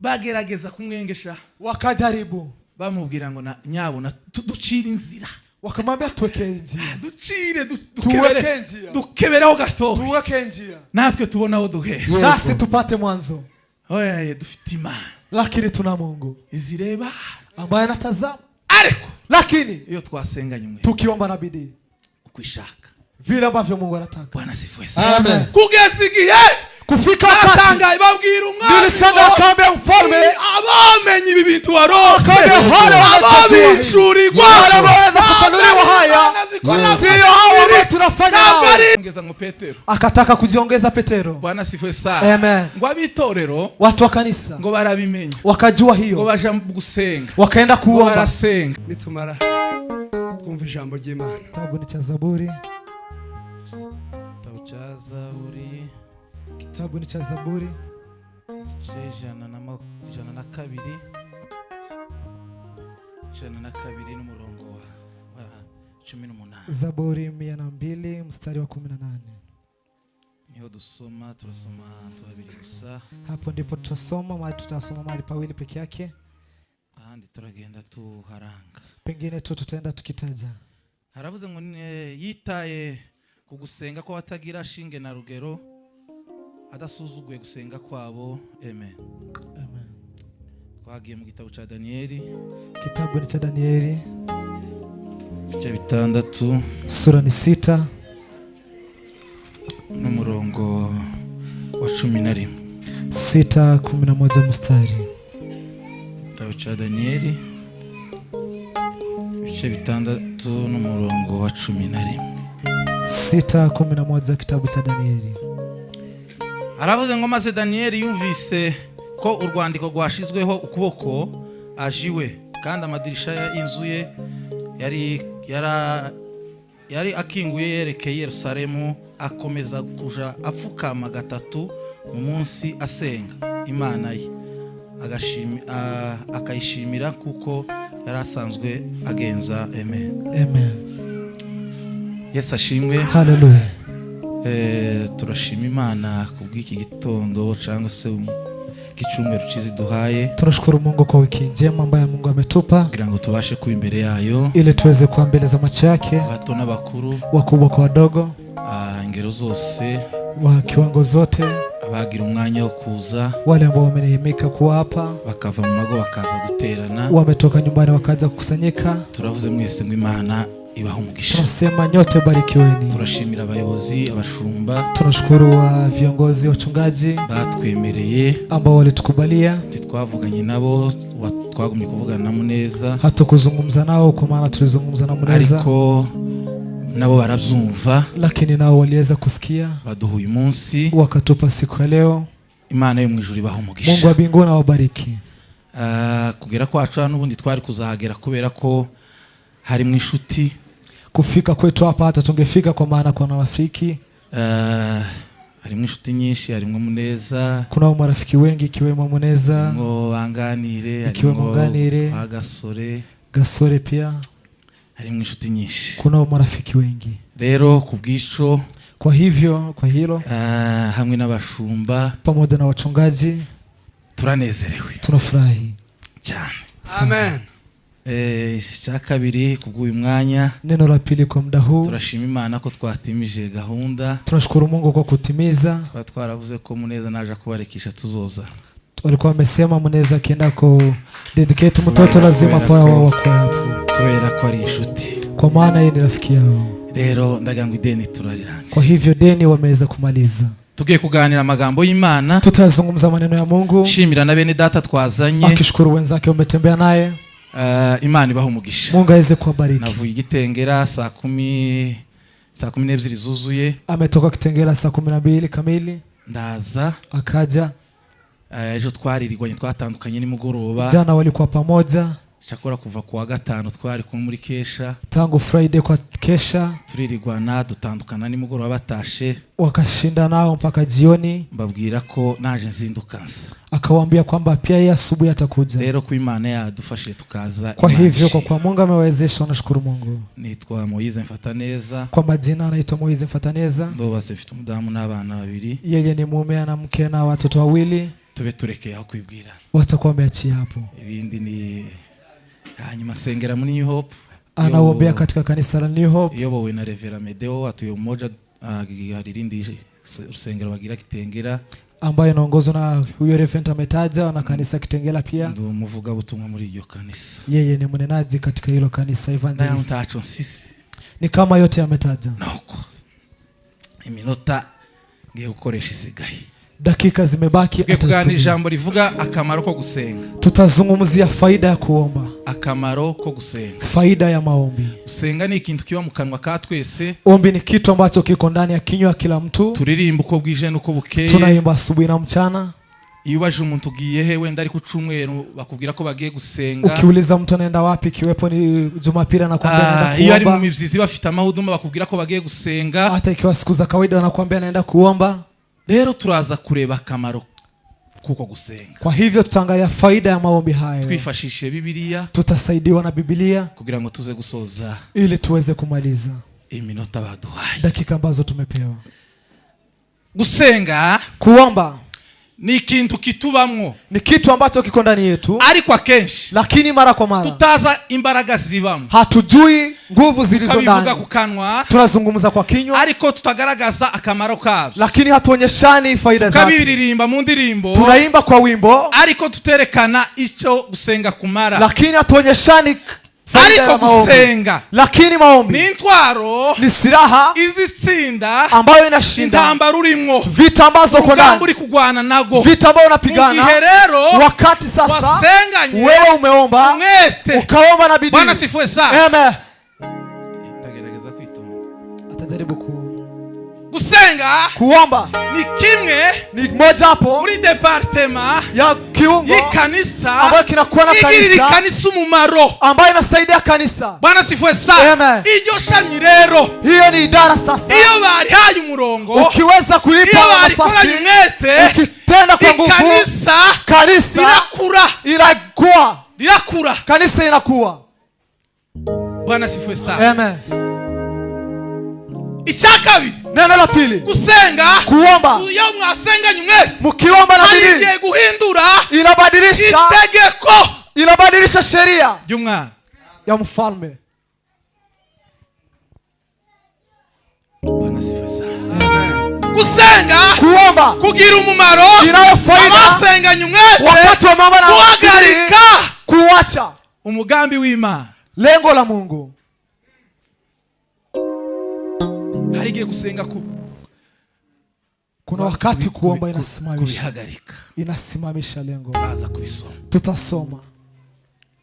Bagerageza kumwengesha. Wakajaribu. Bamubwira ngo nyabona ducire inzira. Wakamwambia, tuwekee njia. Ducire Tuweke dukebere njia. Dukebereho gato. Tuweke njia. Natwe tubone aho duhera. Nasi tupate mwanzo. Oya, dufite Imana Lakini tuna Mungu izireba. Ambaye anatazama. Ariko Lakini iyo twasenganye umwe tukiomba na bidii uko ishaka. Vile ambavyo Mungu anataka. Bwana asifiwe sana. Amen. Kugeza igihe Kufika wakati baratangaye babwira umwami nilishangaa, ngo, akaambia mfalme, abamenye ibi bintu warose, akaambia wale wanatatua hii. ababicurirwa, Wale waweza kufanuliwa haya, sio hao ambao tunafanya ntabwo nao. ari ngeza ngo Petero. Akataka kujiongeza Petero. Bwana asifiwe sana. Amen. Ngo abitorero Watu wa kanisa ngo barabimenya, wakajua ngo hiyo, baja gusenga, wakaenda ngo kuomba. barasenga. Nitumara twumva ijambo ry'Imana. Kitabu ni cha Zaburi. Igitabo cya Zaburi. Kitabu ni cha Zaburi. Igice 102, 102 n'umurongo wa 18. Zaburi 102 mstari wa 18. Niho dusoma, turasoma ahantu habiri gusa. Hapo ndipo tutasoma mahali, tutasoma mahali pawili peke yake. Ahandi turagenda tuharanga. Pengine tu tutaenda tukitaja. Haravuze ngo yitaye ku gusenga kw'abatagira shinge na rugero, adasuzuguye gusenga kwabo. Amen. Amen. Twagiye mu gitabo cya Daniyeli. Kitabu ni cha Danieli. Ibice 6. Sura ni 6. N'umurongo wa 11. 6:11 mstari. Igitabo cya Daniyeli, ibice 6 n'umurongo wa 11. 6:11, kitabu cha Danieli. Aravuze ngo maze Daniyeli yumvise ko urwandiko rwashizweho ukuboko aje iwe, kandi amadirisha y'inzu ye yari akinguye yerekeye Yerusalemu, akomeza kuja apfukama gatatu mu munsi asenga Imana ye, akayishimira kuko yari asanzwe agenza. Amen. Amen. Yesu ashimwe. Haleluya. Turashima Imana kubw'iki gitondo cyangwa se icyumweru cyiza duhaye. Tunashukuru Mungu kwa wiki njema ambayo Mungu ametupa kugira ngo tubashe kuba imbere yayo, ili tuweze kuwa mbele za macho yake, abato n'abakuru, wakubwa kwa wadogo, ingero zose, wa kiwango zote, abagira umwanya wo kuza, wale ambao wamenehemeka kuwa hapa, bakava mu mago bakaza guterana. Wametoka nyumbani wakaja kukusanyika. Turavuze mwese ngo Imana ibahe umugisha. Tunasema nyote barikiweni. Turashimira abayobozi, abashumba Tunashukuru wa viongozi, wachungaji batwemereye. Ambao walitukubalia. Twavuganye nabo, twagumye kuvugana na Muneza. Hatukuzungumza nao kwa maana tulizungumza na Muneza, ariko nabo barabyumva, lakini nao waliweza kusikia, baduha uyu munsi. Wakatupa siku ya leo. Imana yo mu ijuru ibaha umugisha. Mungu wa mbinguni awabariki. Kugera kwacu hano n'ubundi twari kuzahagera kubera ko harimo inshuti. Kufika kwetu hapa hata tungefika kwa maana kuna rafiki. Harimo inshuti nyinshi, harimo Muneza, Kunao marafiki wengi ikiwemo Muneza, harimo Banganire, ikiwemo harimo Nganire, Bagasore, Gasore pia. Harimo inshuti nyinshi. Kunao marafiki wengi. Rero ku bw'ico, Kwa hivyo, kwa hilo, hamwe n'abashumba, pamoja na wachungaji, turanezerewe tunafurahi cyane. Sana. Amen. Icya kabiri, kubw'uyu mwanya, Neno la pili, kwa muda huu, turashima Imana ko twatimije gahunda. Tunashukuru Mungu kwa kutimiza. Twaba twaravuze ko Muneza naje kubarekisha tuzoza. Walikuwa wamesema Muneza akienda ku dedicate mtoto lazima kwa wao wako hapo, kubera ko ari inshuti. Kwa maana yeye ni rafiki yao. Rero ndagira ngo ideni turarirange. Kwa hivyo deni wameweza kumaliza. Tugiye kuganira amagambo y'Imana. Tutazungumza maneno ya Mungu, shimira na bene data twazanye. Akishukuru wenzake wametembea naye. Imana ibaha umugisha. Mungu aweze kuwabariki. Navuye Igitengera saa 12 zuzuye. Ametoka Kitengela saa 12 kamili, ndaza. Akaja. Ejo twaririrwanye, twatandukanye nimugoroba. Jana walikuwa pamoja. Cyakora kuva ku wa gatanu twari kumwe muri kesha. Tangu Friday kwa kesha. Turirirwana, dutandukana nimugoroba batashe. Wakashinda nao mpaka jioni. Mbabwira ko naje nzinduka nza. Akawaambia kwamba pia yeye asubuhi atakuja. Rero ko Imana yadufashije tukaza, Kwa Imana hivyo, kwa ishimwe. kuwa Mungu amewezesha, wanashukuru Mungu. Nitwa Moyize Mfataneza. Kwa majina anaitwa Moize Mfataneza. Ndubatse, mfite umudamu n'abana babiri. Yeye ni mume, ana mke na watoto wawili. Tube turekeye aho kwibwira. Watakuwa wameachia hapo. Ibindi ni hanyuma sengera muri New Hope. Anaombea katika kanisa la New Hope. Iyobowe na Reverend Medeo atuye Umoja, hari irindi rusengero bagira Kitengera. Ambayo inaongozwa na huyo reverend ametaja na kanisa Kitengela pia. Ndi umuvugabutumwa muri iryo kanisa. Yeye ni mnenaji katika hilo kanisa, nayo evangelist. Ntaco nsisi. Ni kama yote ametaja. Nuko iminota ngiye gukoresha isigaye, Dakika zimebaki tugiye kuganira atazitumia. Ijambo rivuga akamaro ko gusenga. Tutazungumzia faida ya kuomba. Akamaro ko gusenga. Faida ya maombi. Gusenga ni ikintu kiba mu kanwa ka twese. Ombi ni kitu ambacho kiko ndani ya kinywa ya kila mtu. Turirimba uko bwije n'uko bukeye. Tunaimba asubuhi na mchana. Iyo ubaje umuntu ugiye he wenda ari ku cyumweru bakubwira ko bagiye gusenga. Ukiuliza mtu anaenda wapi, ikiwepo ni Jumapili, anakuambia Ah, anaenda iyo ari mu kuomba. mibyizi bafite amahuduma bakubwira ko bagiye gusenga. Hata ikiwa siku za kawaida anakuambia anaenda kuomba. Rero turaza kureba akamaro kuko gusenga. Kwa hivyo tutaangalia faida ya maombi hayo. Twifashishe Bibiliya. Tutasaidiwa na Biblia Kugira ngo tuze gusoza ili tuweze kumaliza iminota baduhaye. dakika ambazo tumepewa. Gusenga Kuomba ni ikintu kitubamwo, ni kitu ambacho kiko ndani yetu, ariko akenshi lakini mara kwa mara tutaza imbaraga zibamo. Hatujui nguvu zilizo tukabivuga ndani. Ku kanwa, Tunazungumza kwa kinywa, ariko tutagaragaza akamaro kabyo. Lakini hatuonyeshani faida zake. Tukabiririmba mu ndirimbo, Tunaimba kwa wimbo, ariko tuterekana icyo gusenga kumara. Lakini hatuonyeshani faida Ariko ya maombi. Gusenga Lakini maombi ni intwaro ni silaha izitsinda ambayo inashinda intambara urimwo, vita ambazo uko urugamba ndani, uri kurwana nago. vita ambayo Mu unapigana. gihe rero Wakati sasa wasenganye wewe umeomba, umwete, ukaomba na bidii. Bwana asifiwe sana. Amen. Ndagerageza kwitonda. Atajaribu Gusenga kuomba ni kimwe ni moja hapo muri département ya kiungo y'ikanisa ambayo kinakuwa na igirira kanisa ikanisa umumaro. Ambayo inasaidia kanisa. Bwana asifiwe sana. Amen. Iryo shami rero, Hiyo ni idara sasa. Iyo barihaye umurongo, Ukiweza kuipa iyo barikoranye nafasi, umwete, ukitenda kwa nguvu, ikanisa kanisa rirakura. Inakuwa. Rirakura. Kanisa inakuwa. Bwana asifiwe sana. Amen. Icya kabiri, Neno la pili, gusenga, kuomba, iyo mwasenganye umwete, mkiomba na hari bidii, igihe guhindura inabadilisha itegeko inabadilisha sheria ry'umwana. Ya mfalme. Bwana asifiwe sana. Gusenga Kuomba kugira umumaro inayo faida abasenganye umwete wakati wa mama na guhagarika kuacha umugambi w'Imana. Lengo la Mungu. Hari igihe gusenga ku Kuna wakati kuomba inasimamisha kubihagarika. Inasimamisha lengo. Baza kubisoma. Tutasoma.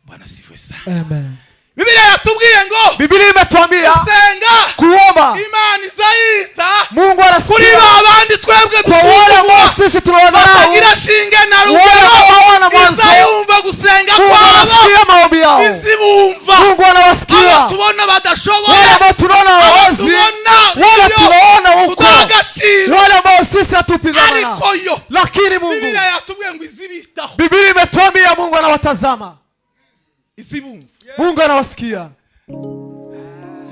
Bwana asifiwe sana. Amen. Bibiliya yatubwiye ngo Biblia imetuambia gusenga, kuomba, Imana izayita Mungu kuri anasikia ba bandi twebwe kwa wale ambao dusuzugura, sisi tunawadharau, batagira shinge na wale rugero. ambao hawana mwanzo. Izayumva gusenga Mungu kwabo. anasikia maombi yao. Izibumva. Mungu anawasikia Abo tubona badashoboye, wale ambao tunaona abo hawawezi, tubona wale iyo tunaona huko, tudaha agaciro, wale ambao sisi hatupi dhamana, ariko yo lakini Mungu, Bibiliya yatubwiye ngo izibitaho, Biblia imetuambia Mungu anawatazama, izibumva. Mungu anawasikia.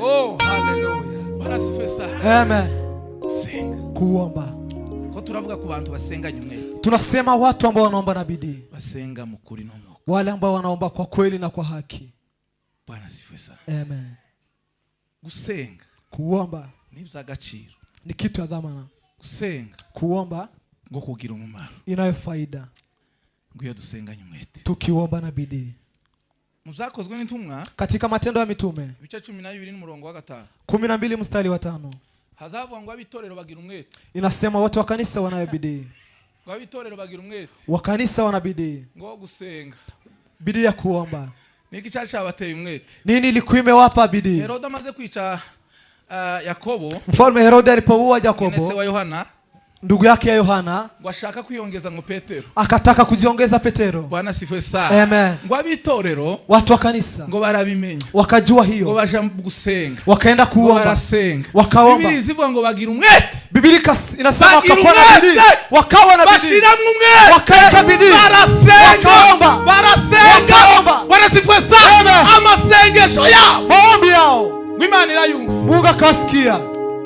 Oh, haleluya. Bwana asifiwe sana. Amen. Gusenga, Kuomba, ko turavuga ku bantu basenganye umwete, tunasema watu ambao wanaomba na bidii, basenga mu kuri no mu wale ambao wanaomba kwa kweli na kwa haki. Bwana asifiwe sana. Amen. Gusenga Kuomba ni iby'agaciro. Ni kitu ya dhamana. Gusenga Kuomba ngo kugira umumaro inayo faida ngo iyo dusenganye umwete. Tukiomba na bidii. Mu Byakozwe n'Intumwa, Katika Matendo ya Mitume ibice 12 n'umurongo wa 5, 12 mstari wa 5, hazavuga ngo ab'itorero bagira umwete, inasema wote wa kanisa wanayo bidii. Ngo ab'itorero bagira umwete Wa kanisa wana bidii, ngo gusenga. Bidii ya kuomba. Niki cyari cyabateye umwete? Nini ilikuwa imewapa bidii? Herode amaze kwica Yakobo, Mfalme Herode alipoua mwene se Yakobo, wa Yohana, ndugu yake ya Yohana, ngo ashaka kwiyongeza ngo Petero. Akataka kujiongeza Petero. Bwana asifiwe sana. Amen. Ngo ab'itorero Watu wa kanisa ngo barabimenya, wakajua ngo hiyo, baja gusenga, wakaenda ngo kuomba, barasenga. Wakaomba. Bibiliya izivuga ngo bagira umwete, Biblia inasema Bagira wakakuwa na bidii, umwete. wakawa na bidii, bashiramwo umwete, wakaweka bidii, barasenga, wakaomba, barasenga. Wakaomba. Bwana asifiwe sana. Amen. Amasengesho yabo maombi yao ngo Imana irayumva, Mungu akawasikia,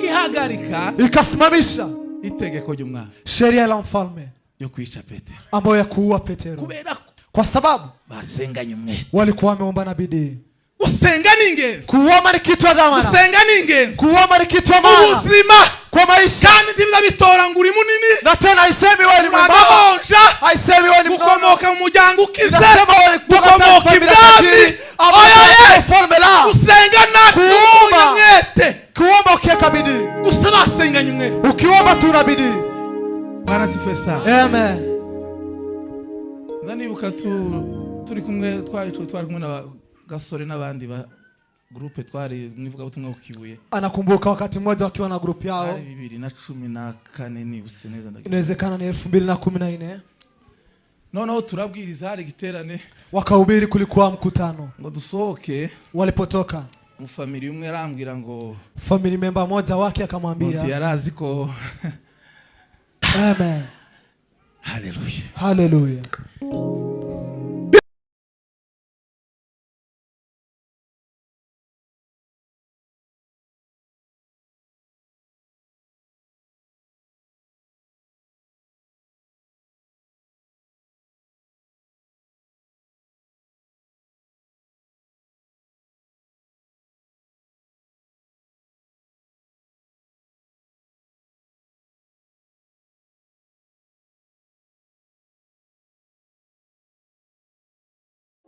ihagarika ikasimamisha itegeko ry'umwami. sheria la mfalme. Yo kwica Petero. Ambayo ya kuua Petero. Kubera ko Kwa sababu basenganye umwete. Walikuwa wameomba na bidii. Gusenga ni ingenzi. Kuomba ni kitu ya dhamana. Gusenga ni ingenzi. Kuomba ni kitu ya maana Ubuzima. Kwa maisha. Kandi ntibizabitora ngo uri munini. Na tena haisemi wewe ni mwembamba, Uragahonja. haisemi wewe ni mnono. Gukomoka mu muryango ukize. Inasema wewe kutoka katika Gukomoka familia ibwami. tajiri ama Oya katika ye. ufalme la. Gusenga natwe Kuomba. umunyamwete. Kuomba ukiweka bidii. Gusa basenganye umwete. Ukiomba tu na bidii. Bwana asifiwe sana. Amen. Ndanibuka turi kumwe, twari kumwe na Gasore n'abandi ba groupe, twari mu ivugabutumwa ku Kibuye. Anakumbuka wakati mmoja wakiwa na group yao. Hari 2014, nibutse neza, ndagira. Inawezekana ni 2014. Noneho turabwiriza, hari igiterane. Wakahubiri, kulikuwa mkutano. Ngo dusohoke, Walipotoka, umufamili umwe arambwira ngo family member moja wake ngo akamwambia, yarazi ko amen. Haleluya. Haleluya.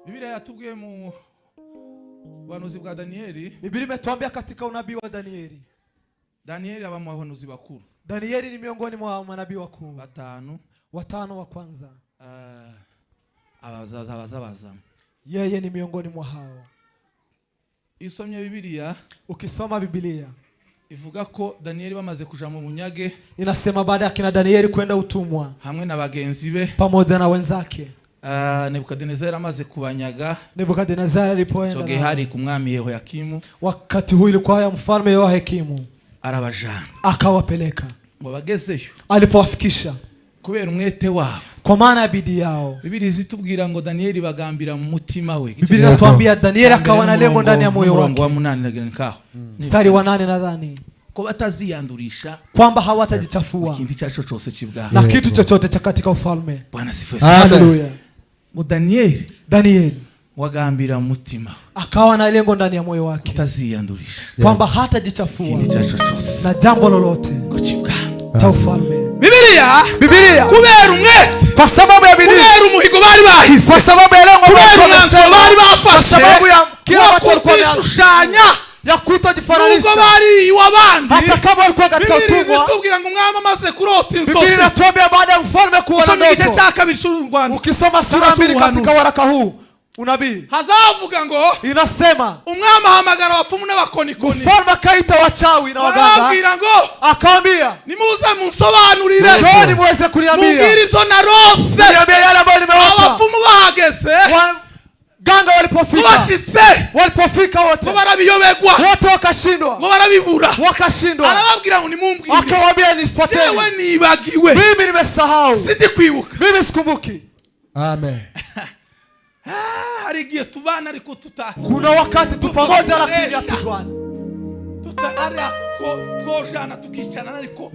Bibiliya yatubwiye mu buhanuzi bwa Daniyeli. Biblia imetuambia katika unabii wa Danieli. Daniyeli aba mu bahanuzi bakuru. Danieli ni miongoni mwa manabii wakuu batanu. Watano wa kwanza. Ah, abazaza abazabazamo. Yeye ni miongoni mwa hao. Iyo usomye Bibiliya, Ukisoma Biblia, ivuga ko Daniyeli bamaze kuja mu bunyage inasema baada ya kina Danieli kwenda utumwa hamwe na bagenzi be, pamoja na wenzake, ah, Nebukadinezari amaze kubanyaga, Nebukadnezari alipoenda icyo gihe nao, hari ku mwami Yehoyakimu, wakati huu ilikuwa ya mfalme Yehoyakimu, arabajana. Akawapeleka. Ngo bagezeyo, Alipowafikisha, kubera umwete wabo, kwa maana ya bidii yao, Bibiliya zitubwira ngo Daniyeli bagambira mu mutima we. Biblia inatuambia Danieli akawa na lengo ndani ya moyo Umurongo wake. wa 8, nagira ni kaho. Mstari wa 8 nadhani. Ko bataziyandurisha Kwamba hawatajichafua ikindi icyo ari cyo cyose cy'ibwami. Na kitu chochote cha katika ufalme. Bwana asifiwe sana. Amen. Haleluya. Ngo Daniyeli Danieli wagambira mu mutima akawa na lengo ndani ya moyo wake kutaziyandurisha kwamba hatajichafua ikindi icyo ari cyo cyose na jambo lolote ngo cy'ibwami. Cha ufalme. Bibiliya, Biblia, kubera umwete, kwa sababu ya bidii, kubera umuhigo bari bahize, kwa sababu ya lengo kubera ambalo umwanzuro wamesema, bari kwa bafashe sababu ya kile wo ambacho walikuwa wameanza kutishushanya ya kutojifananisha, nubwo bari iw'abandi. Hata kama walikuwa katika Bibiliya utumwa. itubwira ngo umwami amaze kurota Biblia inzozi, inatuambia baada ya mfalme kuona usoma igice ndoto, cya kabiri cy'uru Rwanda, ukisoma sura 2 cy'ubuhanuzi. Katika waraka huu unabii, hazavuga ngo inasema umwami ahamagara abapfumu n'abakonikoni, mfalme akaita wachawi na waganga, arababwira ngo akawambia, nimuze munsobanurire, njooni muweze kuniambia, mumbwire ibyo narose. niambie yale ambayo nimeota. Abapfumu bahageze, Waganga walipofika, bashitse, walipofika wote, ngo barabiyobegwa, wote wakashindwa, ngo barabibura. Wakashindwa. Arababwira ngo nimumbwire, Akawaambia, nifuateni. Jewe nibagiwe, Mimi nimesahau, sindi kwibuka. Mimi sikumbuki. Amen. Ah, hari igihe tubana ariko tuta Kuna wakati tu pamoja lakini hatujuani. Tuta ariya twojana tukicarana ariko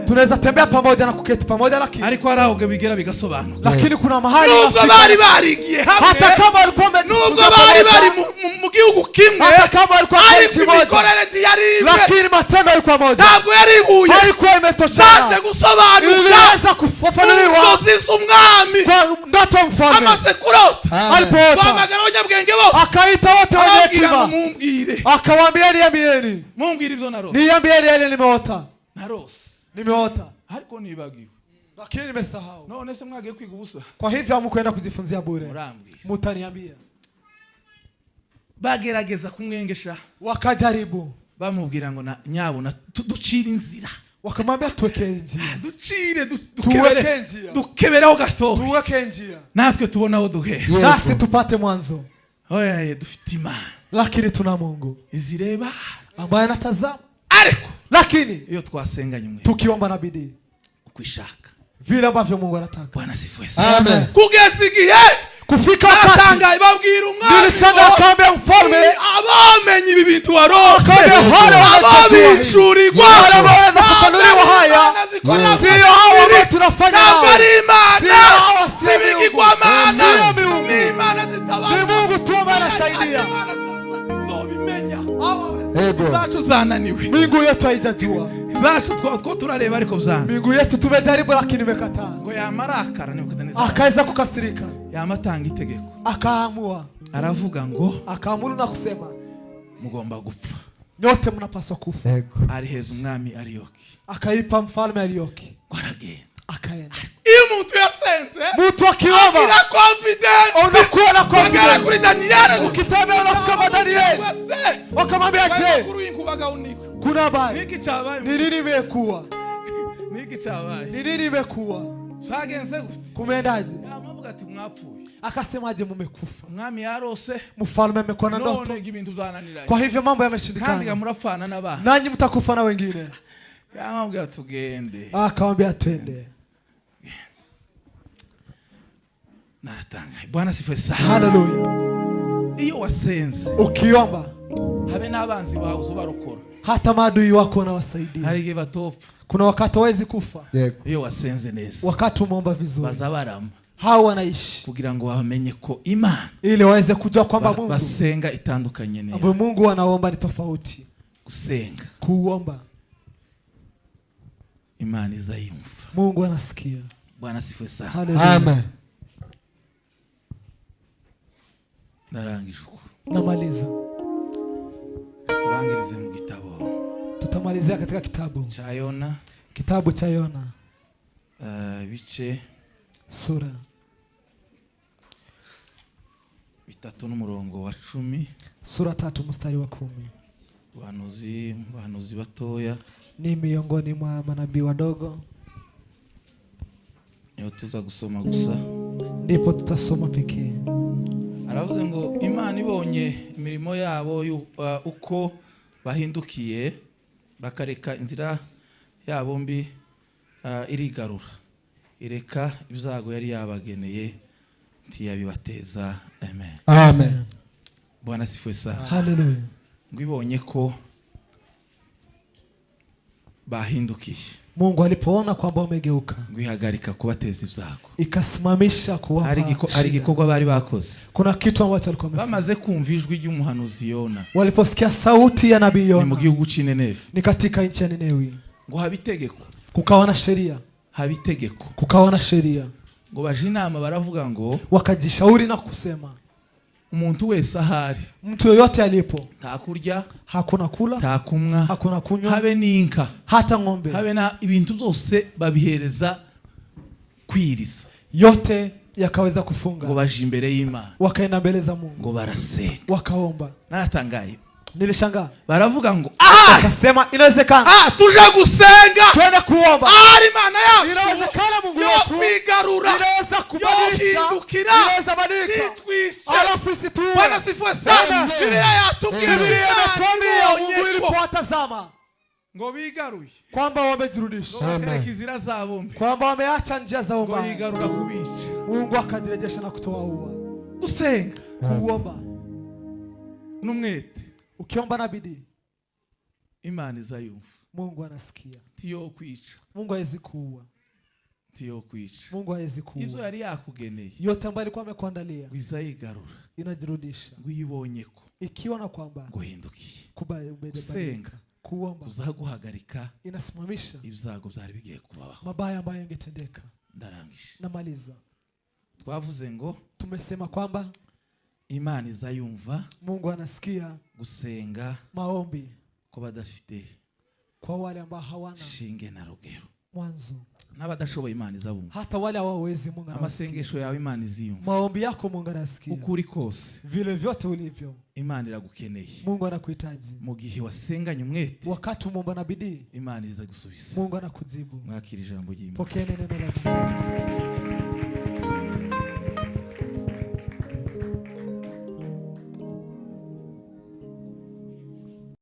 Tunaweza tembea pamoja na kuketi pamoja lakini ariko hari aho bigera bigasobanuka. Lakini kuna mahali Nubwo inafika. bari barigiye hamwe, Hata kama walikuwa nubwo wamejifunza bari bari pamoja, mu gihugu kimwe, hata kama walikuwa kwa ariko nchi moja, imikorere ntiyari imwe. Lakini matendo yalikuwa moja, Ntabwo yari ihuye. Haikuwa imetoshana. Zaje gusobanuka Iliweza kufafanuliwa inzozi z'umwami kwa ndoto ya mfalme. amaze kurota. Amen. Alipoota, Guhamagara abanyabwenge bose, akaita wote wenye arababwira ngo hekima, mumbwire, akawaambia, niambieni, mumbwire ibyo narose. Niambieni yale nimeota. Narose, Nimeota, ariko nibagiwe. Lakini nimesahau. None se mwagiye kwiga ubusa? Kwa hivyo hamkwenda kujifunzia bure. Murambwira. Mutaniambia. Bagerageza kumwengesha, Wakajaribu, bamubwira ngo nyabuna ducire inzira, wakamwambia, tuweke njia, ducire Tuweke njia. dukebereho gato, tuweke njia, natwe tubone aho duhera. Yego. Nasi tupate mwanzo. Oya, dufite Imana Lakini tuna Mungu izireba, ambaye anatazama, ariko lakini iyo twasenganye umwe tukiomba na bidii uko ishaka, vile ambavyo Mungu anataka. Bwana asifiwe sana. Amen. Kugeza igihe Kufika wakati baratangaye, babwira umwami nilishangaa, ngo, akaambia mfalme, abamenye ibi bintu warose, Akaambia, wale wanaotatua hii. ababicurirwa, Wale ambao wanaweza Yanafafanuliwa haya, siyo hawa ambao tunafanya Ntabwo nao, ari imana, Sio hawa, si sio miungu. ibigirwamana, Sio miungu. ni imana zitabara. Ni Mungu tu ambaye anasaidia. Zobimenya. Ego. Zacu zananiwe. Miungu yetu haijajua, Zacu two turareba ariko byanze. miungu yetu tumejaribu lakini imekataa. Ngo yamarakara Nebukadinezari, Akaweza kukasirika, yamatanga itegeko, akaamua, aravuga ngo akaamuru na kusema mugomba gupfa. nyote mnapaswa kufa. Ego. Ariheza umwami Ariyoki, Akaipa mfalme Arioki, ngo aragenda. Akaenda. Iyo umuntu yasenze Mtu akiomba agira confidence, unakuwa na agera kuri confidence. Daniyeli, Ukitembea unafika kwa Danieli, wese wakamwambia je, kuri uyu kuna habari? niki cyabaye? Ni nini imekuwa? Niki cyabaye? Ni nini imekuwa? Cyagenze gute? Kumeendaje? Yamavuga ati mwapfuye. Akasemaje? Mumekufa. Umwami yarose, Mfalme amekuwa na ndoto, none ibintu byananiranye, kwa hivyo mambo kandi yameshindikana, murapfana n'abana. nanyi mtakufa na wengine. Yamabwira tugende. Akawambia twende. Naratangaye. Bwana sifa sana. Haleluya! Iyo wasenze, Ukiomba habe n'abanzi bawe uzubarokora. Hata maadui wako unawasaidia. Hari igihe batopfa. Kuna wakati hawezi kufa, Yego. Iyo wasenze neza, wakati umeomba vizuri, baza barama hao wanaishi kugira ngo bamenye ko Imana ili waweze kujua kwamba Mungu basenga itandukanye neza. ambaye Mungu anaomba ni tofauti. Gusenga, Kuomba Imana izayumva. Mungu anasikia. Bwana sifa sana. Haleluya! Amen. Ndarangije uko. Namaliza, Turangirize mu gitabo tutamalizia katika kitabu cya Yona, kitabu cha Yona ibice sura 3 n'umurongo wa 10. Sura 3 mstari wa 10. Bahanuzi batoya Ni miongoni mwa manabii wadogo, niyo tuza gusoma gusa. Ndipo tutasoma pekee. Aravuze ngo Imana ibonye imirimo yabo uko bahindukiye bakareka inzira yabo mbi, irigarura ireka ibyago yari yabageneye ntiyabibateza. Amen. Amen. Bwana sifwe sana. Haleluya! Ngo ibonye ko bahindukiye, Mungu alipoona kwamba wamegeuka, ngo ihagarika kubateza ibyago. Ikasimamisha kuwapa Hari shida. igikorwa bari bakoze. Kuna kitu ambacho walikuwa wamefanya. Bamaze kumva ijwi ry'umuhanuzi Yona, Waliposikia sauti ya nabii ni mu Yona, gihugu cy'i Nineve, ni katika nchi ya Ninewi, ngo habe itegeko, kukawa na sheria, habe itegeko, kukawa na sheria. Ngo baje inama baravuga ngo Wakajishauri na kusema umuntu wese ahari, mtu yoyote alipo, nta kurya, hakuna kula, nta kunywa, hakuna kunywa, habe n'inka, hata ng'ombe, habe na ibintu byose babihereza kwiriza. Yote yakaweza Ngo kufunga. baje imbere y'Imana, Wakaenda mbele za Mungu, ngo barasenga. wakaomba. Naratangaye. Nilishangaa, Baravuga ngo ahari, wakasema inawezekana, tuje gusenga, twende kuomba, ahari Imana yacu inawezekana Mungu yo wetu kwigarura, inaweza kubadilisha, yohindukira, inaweza badilika, ntitwishe. alafu isituue. Bwana sifiwe sana. Amen. Bibiliya yatubwiye ngo Biblia Imana imetuambia ibonye Mungu ko ilipowatazama ngo bigaruye, kwamba wamejirudisha, ngo bakareka inzira zabo mbi, kwamba wameacha njia za ngo ubaya, yigarura kubica. Mungu akajirejesha na kutowaua. Gusenga Kuomba n'umwete, ukiomba na bidii, Imana izayumva. Mungu anasikia. Ntiyo kwica. Mungu hawezi kuua, Ntiyo kwica. Mungu hawezi Ibyo kuua. yari yakugeneye, Yote ambayo alikuwa amekuandalia ngo izayigarura, inajirudisha, ngo iyo ibonye ko ikiona kwamba ngo uhindukiye. kubadilika. Kuomba Kuzaguhagarika inasimamisha ibyago byari bigiye kubabaho. mabaya ambayo yangetendeka. Ndarangije. Namaliza. Twavuze ngo Tumesema kwamba Imana izayumva Mungu anasikia gusenga maombi ko badafite kwa wale ambao hawana shinge na rugero, mwanzo, n'abadashoboye Imana izabumva. hata wale hawawezi Mungu anawasikia. Amasengesho yawe Imana iziyumva. Maombi yako Mungu anasikia. Uko uri kose, Vile vyote ulivyo, Imana iragukeneye. Mungu anakuhitaji. Mu gihe wasenganye umwete, Wakati umeomba na bidii, Imana iza gusubiza. Mungu anakujibu. Mwakira ijambo ry'Imana. Pokeeni neno la Mungu.